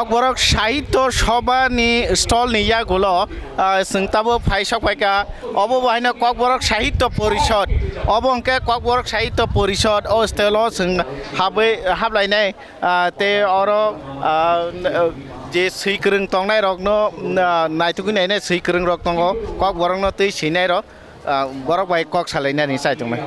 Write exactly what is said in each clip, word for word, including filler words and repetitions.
Kokborok Sahitya Sabha ni stall ni yagulo, ah, chwng tabuk phai sok phaikha. Obo bo haino Kokborok Sahitya Porishad. Obo hwnkhe Kokborok Sahitya Porishad. O stall o chwng habwi, hablainai, ah, tei oro, ah, je swi kwrwng tongnai rokno, ah, naitugwi nainai swi kwrwng rok tongo. Kokborok no twi swinai rok. Ah, borok bai kok salainani chai tongmani.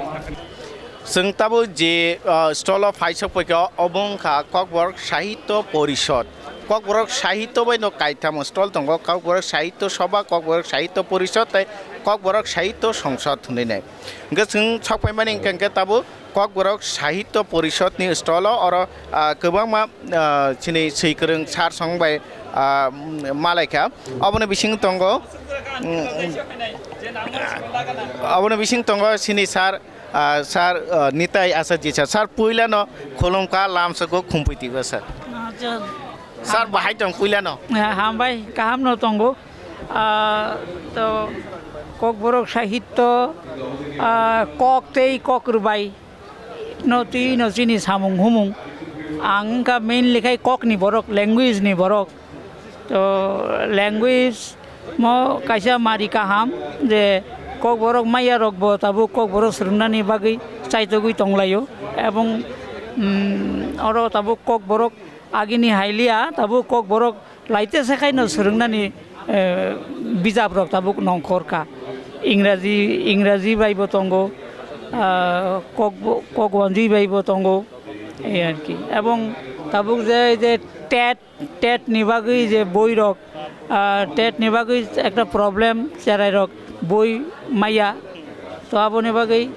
Chwng tabuk je, ah, stall o phai sok phaikha, obo wngkha Kokborok Sahitya Porishad. Kokborok Sahitya bai no kaitham stall tongo, Kokborok Sahitya Sabha, Kokborok Sahitya Porishad tei Kokborok Sahitya Songsad hinwi nai. Hwnkhe chwng sok phaimani hwnkhe, hwnkhe tabuk Kokborok Sahitya Porishad ni stall o oro, ah, kwbangma, ah, chini swi kwrwng sir song bai, ah, malaikha. Oboni bising tongo, mm, oboni bising tongo chini sir, ah, sir, ah, Nitai Achaji sir. Sir, puilano khulumkha, lamsoko khumpui tigo sir. Acha. Sir, bahai tong puilano? Eh, hambai, kaham no tongo. Ah, to Kokborok Sahitya, ah, kok tei kok rwbai no twi no chini samung humung. Ang wngkha mainly khai kok ni borok, language ni borok. To language mo kaisa mari kaham je Kokborok maya rok bo tabuk Kokborok swrwngna ni bagwi chaitogwi tonglaio, ebong, mm, oro tabuk Kokborok agini hailiya, tabuk Kokborok laite se khaino swrwngnani, eh, bijap rok tabuk nongkhor kha. Ingraji, Ingraji bai bo tongo, ah, kok bo, kok wanjwi bai bo tongo, ei ar ki. Ebong tabuk je, je tet, tet ni bagwi je boi rok, ah, tet ni bagwi ekta problem, cherai rok boi maya. To aboni bagwi,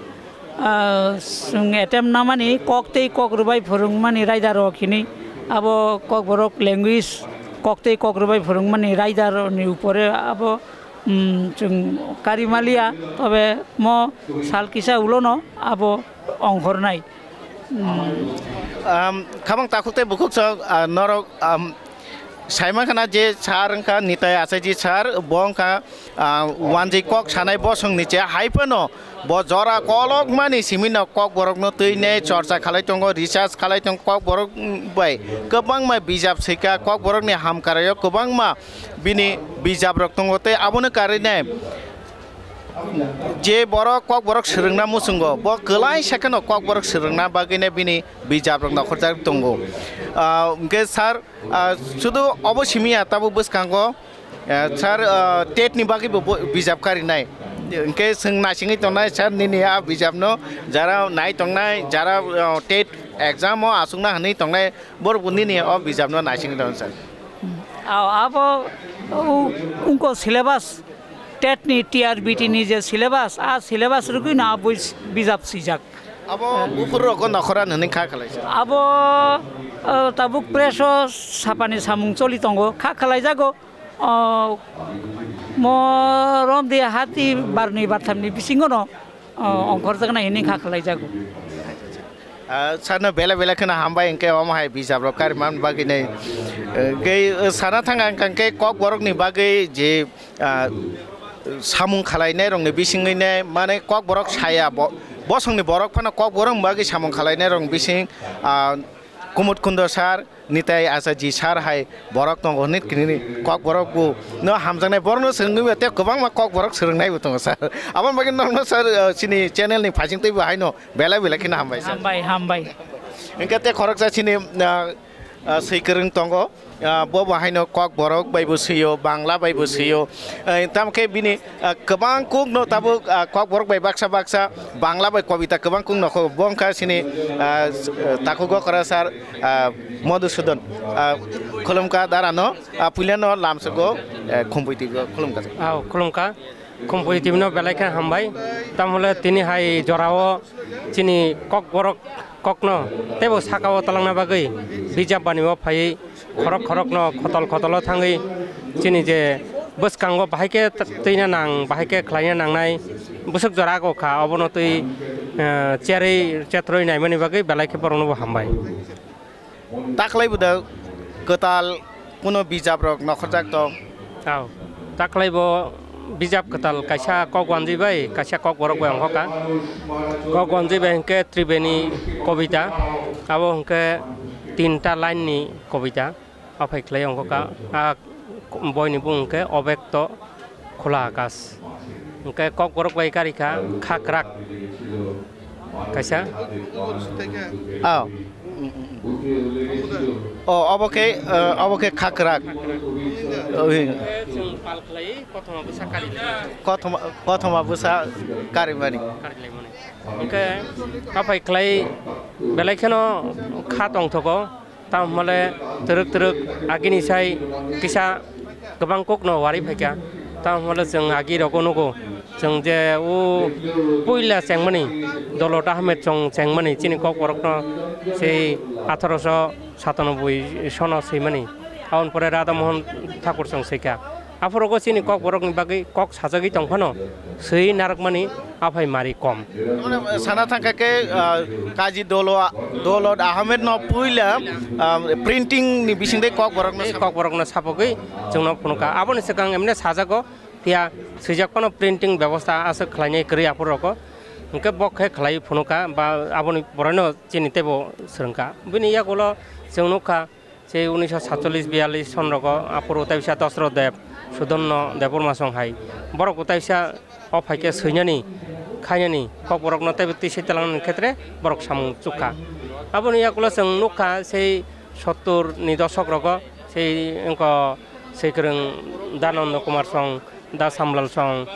ah, chwng attempt namani kok tei kok rwbai phwrwngmani raida rok hini abo Kokborok language kok tei kok rwbai phwrwngmani raida rokni upore abo, mm, chwng kari maliya, tobe mo sal kisa ulono abo ongkhornai. Mm. Um, khabang takhuk tei bukhuk sok, ah, norok, um, Saima khana je sir wngkha Nitai Achaji sir, bo wngkha, ah, wanjwi kok sanai bosongni che, hai phano bo jora kolokmani simi no Kokborokno twi ne chorcha khalai tongo, research khalai tongo, Kokborok, mm, bai kwbangma bijap swikha, Kokborokni hamkaraio kwbangma bini bijap rok tongo tei abono karwi ne je borok Kokborok swrwngna muchungo, bo kwlai sa kheno Kokborok swrwngna bagwi ne bini bijap rok nokhorjak tongo. Ah, hwnkhe sir, ah, sudu obo simi ya, tabuk bwskango, ah, sir, ah, tet ni bagwi bo, bo bijap karinai. Hwnkhe chwng naisingwi tongnai sir nini a bijapno, jara nai tongnai, jara, ah, tet exam o achukna hwnwi tongnai, borok bo nini o bijapno naisingwi tongo sir. Ao, abo, u-, ungko syllabus, tet ni T R B T ni je syllabus, a syllabus rwgwi no a boi bijap swijak. Abo buphuru rokno nokhora hwnwi kha khalai sir. Abo, o, tabuk press o sapani samung choli tongo, kha khalai jago. O, mo romdi hati barni barthamni bisingo no, o, ongkhorjaknai hwnwi kha khalai jago. Ah, sano bela bela kheno hambai, hwnkhe omo hai bijap rok kariman bagwi nai. Eh, hwnkhe, eh, sana thang ang khe Kokborokni bagwi je, ah, samung khalainai rokni bisingwi nai, mane Kokborok saya bo, bosongni borok phano Kokborokni bagwi samung khalainai rokni bising, ah, Kumut Kundo sir, Nitai Achaji sir hai borok tongo hwnwi kinini Kokborok bo no hamjaknai, borokno swrwngwi tei kwbangma Kokborok swrwngnai bo tongo sir. Aboni bagwi norokno sir, ah, chini channel ni phaising tei bo haino belai belai kheno hambai sir. Hambai, hambai. Hwnkhe tei khoroksa chini, ah, ah, swi kwrwng tongo, ah, bo bo haino Kokborok bai bo swio, Bangla bai bo swio. Eh, tamo khe bini, ah, kwbang kuk no tabuk, ah, Kokborok bai baksa baksa Bangla bai kobita kwbang kuk no kho. Bo wngkha chini, ah, s-, eh, takhuk okra sir, ah, Madhusudan, ah, khulumkha dara no, ah, puila no lamsok go, eh, khumpui twi go khulumkha. Ao, khulumkha. Khumpui twi no belai khe hambai. Tamo le tini hai jora o chini Kokborok kokno teibo saka o twlangna bagwi bijap bani o phaiwi khorok khorok no khotol khotol o thangwi chini je bwskango bahai khe t-, twina nang, bahai khe khlaina nangnai bwswk jora ago kha, obono twi, eh, cherwi chetrwi naimani bagwi belai khe borokno bo hambai. Taklai bo da kwtal kuno bijap rok nokhorjak tong. Ao, taklai bo bijap kwtal kaisa kok wanjwi bai, kaisa Kokborok bai ongkha kha. Kok wanjwi bai hwnkhe Tribeni kobita, abo hwnkhe tinta line ni kobita. Aphai khlai ongkha ka, a boini bung hwnkhe Obekto Khula Akash. Hwnkhe kokborok bai karikha Khakrak kaisa. Oh. Oh, obo khe, eh, obo khe Khakrak. Oi. Hwnkhe chwng pal khlai kothoma bwsa kari. Kothoma, kothoma bwsa karimani. Karilaimani. Hwnkhe aphai khlai belai kheno kha tongthogo. Tamo hwnle twrwk twrwk agini sai kisa kwbang kokno warwi phaikha. Tamo hwnle chwng agi rogo nugo, chwng je o puila chengmani Dolot Ahmed chwng chengmani chini kokborokno sei atharo sho satanoboi sono swimani. Aboni pore Radha Mohan Thakur chwng swikha. Aphuru go chini kokborokni bagwi kok sajagwi tongphano swi narwkmani aphai mari kom. Sana thangkha khe, ah, Kazi Dolo, Dolot Ahmed no puila, ah, printing ni bisingtwi kokborokno Tei sap- kokborokno sapogwi chwngno phunukha. Aboni swkang emne sajago, phiya swijak phano printing bebosta aswk khlainai kwrwi aphuru rogo. Hwnkhe bo khe khlai phunukha ba aboni boroino chini teibo swrwngkha. Bini yagulo chwng nukha, Sei unisho satchollis biyallis son rogo aphuru teisa Dosro Deb, Sudonno Debbarma song hai. Borok bo teisa o phaikhe swinani, khainani, kokborokno teibo twi se twlangnani khetre borok samung chukha. Aboni yakulo chwng nukha sei sottur ni dosok rogo sei wngkha sei kwrwng Dananda Kumar song, Da Samlal song,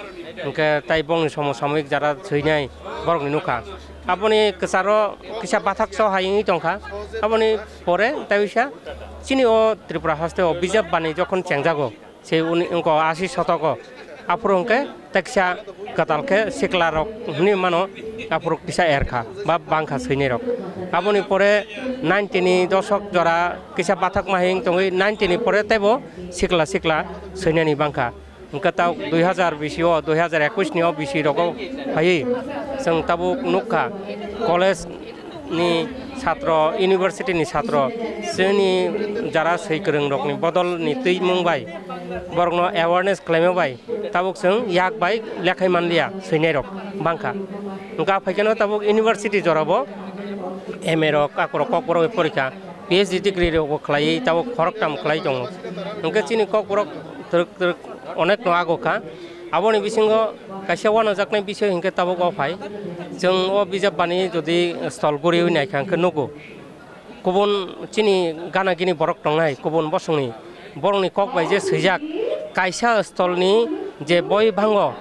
hwnkhe tai bongni somo samoyik jara swinai borokni nukha. Aboni kwcharo kisa bathak so hai wngwi tongkha. Aboni pore tai wisa chini o Tripura haste o bijap bani jokhon chengjago, se uni wngkha asi sotogo. Aphuru hwnkhe teksa kwtal khe sikla rok hwnwi mano, aphuru kisa erkha ba bangkha swinai rok. Aboni pore ninety ni dosok jora kisa bathak mahing tongwi ninety ni pore teibo sikla sikla swinani bangkha. Hwnkhe ta dui hazar bisi o, dui hazar ekwis ni o bisi rogo phaiwi chwng tabuk nukha, college ni satro, university ni satro, chini jara swi kwrwng rokni bodol ni twimung bai, borokno awareness khlaima bai, tabuk chwng yak bai lekhai manliya swinai rok bangkha. Hwnkha phaikhe no tabuk university jorabo M A rok, akorok kokborok bai porikha. P H D degree rokbo khlaiwi tabuk khoroktham khlai tongo. Hwnkhe chini kokborok twrwk twrwk onekno ago kha. Aboni bisingo kaisa uanajaknai bisoi hwnkhe tabuk o phai. Chwng o bijap bani jodi stol guriwi naikha hwnkhe nugo. Kubun chini gana gini borok tongnai, kubun bosongni. Borokni kok bai je swijak, kaisa stolni je boi bango,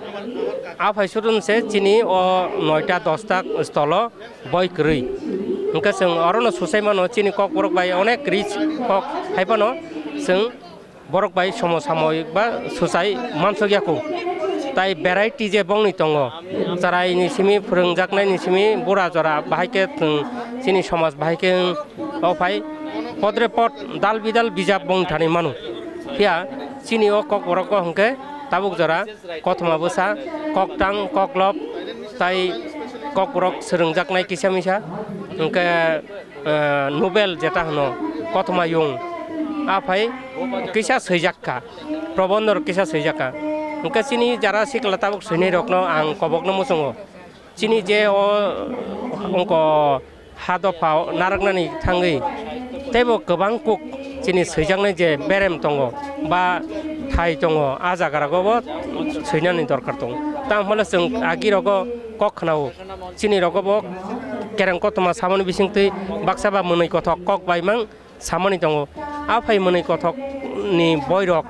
a phai sudun se chini o noita dosta stolo boi kwrwi. Hwnkhe chwng orono swsai mano, chini kokborok bai onek rich kok hai phano chwng borok bai somo samoyik ba swsai mansuk yaku. Tai variety je bongni tongo, chwraini simi, phwrwngjaknaini simi, bura jora bahai khe chwng chini somaj bahai khe o phai podre pod dal bidal bijap bongni thani mano. Phiya chini o kokborok o hwnkhe tabuk jora kothoma bwsa, koktang, koklop, tai kokborok swrwngjaknai kisa misa, hwnkhe, eh, novel jeta hwno, kothoma yung, a phai kisa swijak kha, probondho rok kisa swijak kha. Hwnkhe chini jara sikla tabuk swinai rokno ang kobokno muchungo. Chini je o wngkha ha dopha narwknani thangwi teibo kwbang kuk chini swijaknai je berem tongo ba thai tongo, a jagarago bo swinani dorkar tongo. Tamo hwnle chwng agirogo kok khwnao, chini rogo bo kereng kothoma samani bisingtwi baksa ba mwnwi kothok kok bai mang samani tongo. A phai mwnwi kothok ni boirok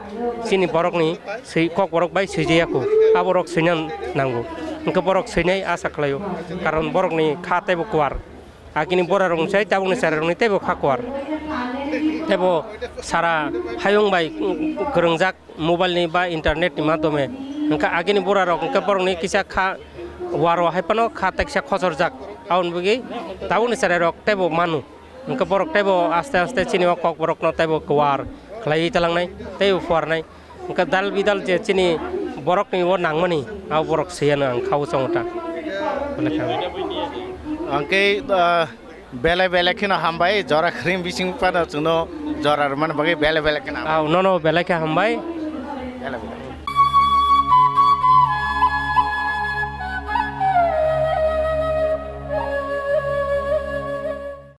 chini borokni swi, kokborok bai swijaya kho, aborok swina nango. Hwnkhe borok swinai asa khlaio, karon borokni kha teibo kuar. Agini borarokni sai tabukni chwrairokni teibo kha kuar. Teibo sara hayung bai kwrwngjak mobile ni ba internet ni madhyome. Hwnkhe agini borarok hwnkhe borokni kisa kha waro hai phano kha teksa khochorjak. Aboni bagwi tabukni chwrairok teibo mano. Hwnkhe borok teibo aste aste chini o kokborokno teibo kuar khlaiwi talangnai, teibo phuarnai. Hwnkhe dal bidal je chini borokni o nangmani, abo borok swiyano ang kha o chongo ta. Hwnkhe, ah, belai belai kheno hambai, jora khring bising phano chwngno jora rwmani bagwi belai belai kheno hambai. Ah, nono belai khe hambai. Belai belai.